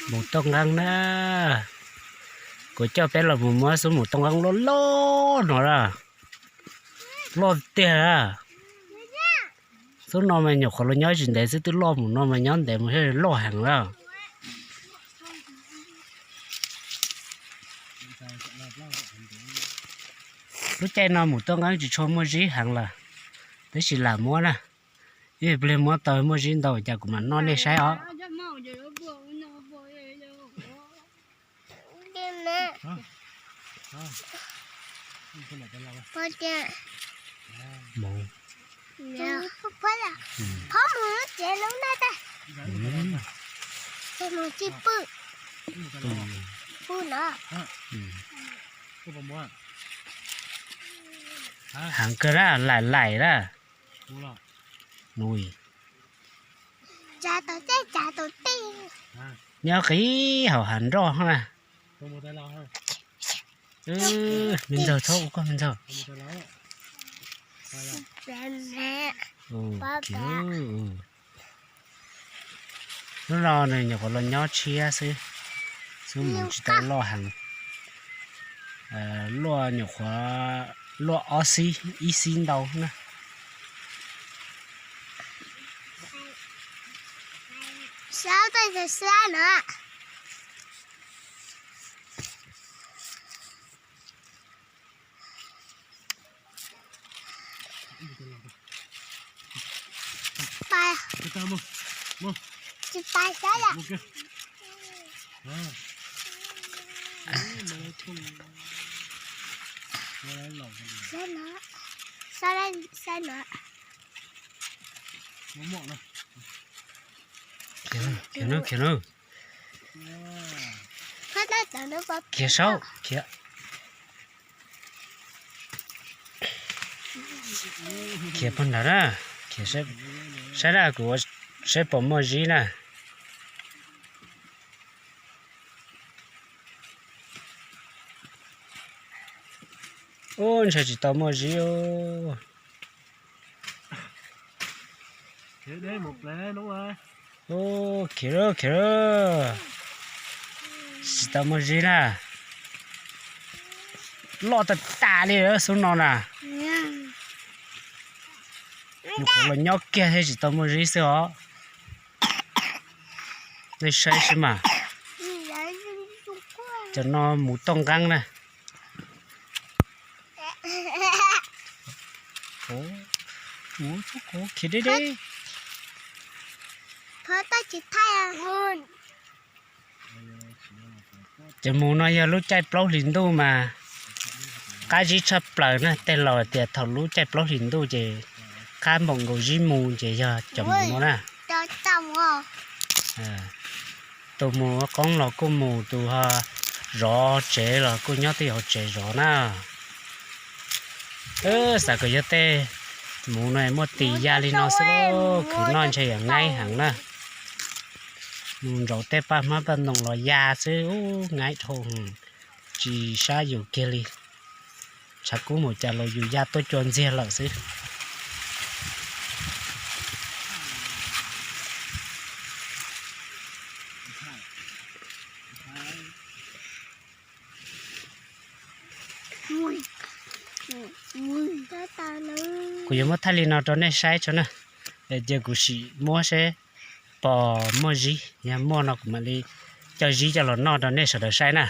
Mus toj nqeeb na, kuv coj peb los mus muab xub mus toj nqeeb loj loj no na, loj tiag na. Xub no mas nyuam qhuav los nyob tsis ntev xwb twb loj mus no mas nyob ntev mus thiaj loj heev na. Lub caij no mus toj nqeeb tsis tshua muaj zib heev lawm, tab sis lam muab na, ib pliag muab tau muaj zib ntau cas kuv mam noj nej saib os. Heev kawg na, laim laim na. Nws nyob qis hauv hav nroj na. Me ntxawg txhob ua koj me ntxawg. Hnub no nws nyuam qhuav los nyob tshiab xwb, xwb mus tsis tau loj heev, luaj nyuam qhuav luaj ob xib ib xib ntau na. Khiav, khiav, khiav saib, khiav, khiav pog nrad na, khiav saib na, kuv saib puas muaj zib na. Ub, ntshe tsis tau muaj zib. Khiav, khiav, tsis tau muaj zib na. Loj tag tas li xub no na. Nyuam qhuav los nyob kiag thiab tsis tau muaj zib xwb os. Nej saib seb mas. Cov no mus toj nqeeb na. Khiav deb deb. Ces mus no yog lub caij plaub hlis ntuj mas qab zib tshaj plaws na. Tej laus tias thaum lub caij plaub hlis ntuj ces qab npaum nkaus zib mus ces yog cov mus no na. Tus mus qoob los kuj mus, tus ho zov tsev los kuj nyob twj ywm hauv tsev zov na. Xav kom yog tej mus no muaj tis ya li no xwb, khwv noj ntshe yam ngaib heev na. Mus nraud tej paj hmab paj ntoo los ya xwb, ub, ngaib dhau, tsis sab yus kiag li. Tshav kub mus cas los yus ya tuaj cua ntxiag lawm xwb. Kuv yuav muab thaij li no rau nej saib tso na. Ces kuv sim muab seb pom muaj zib, yog muaj no kuv mam li coj zib coj los noj rau nej sawv daws saib na.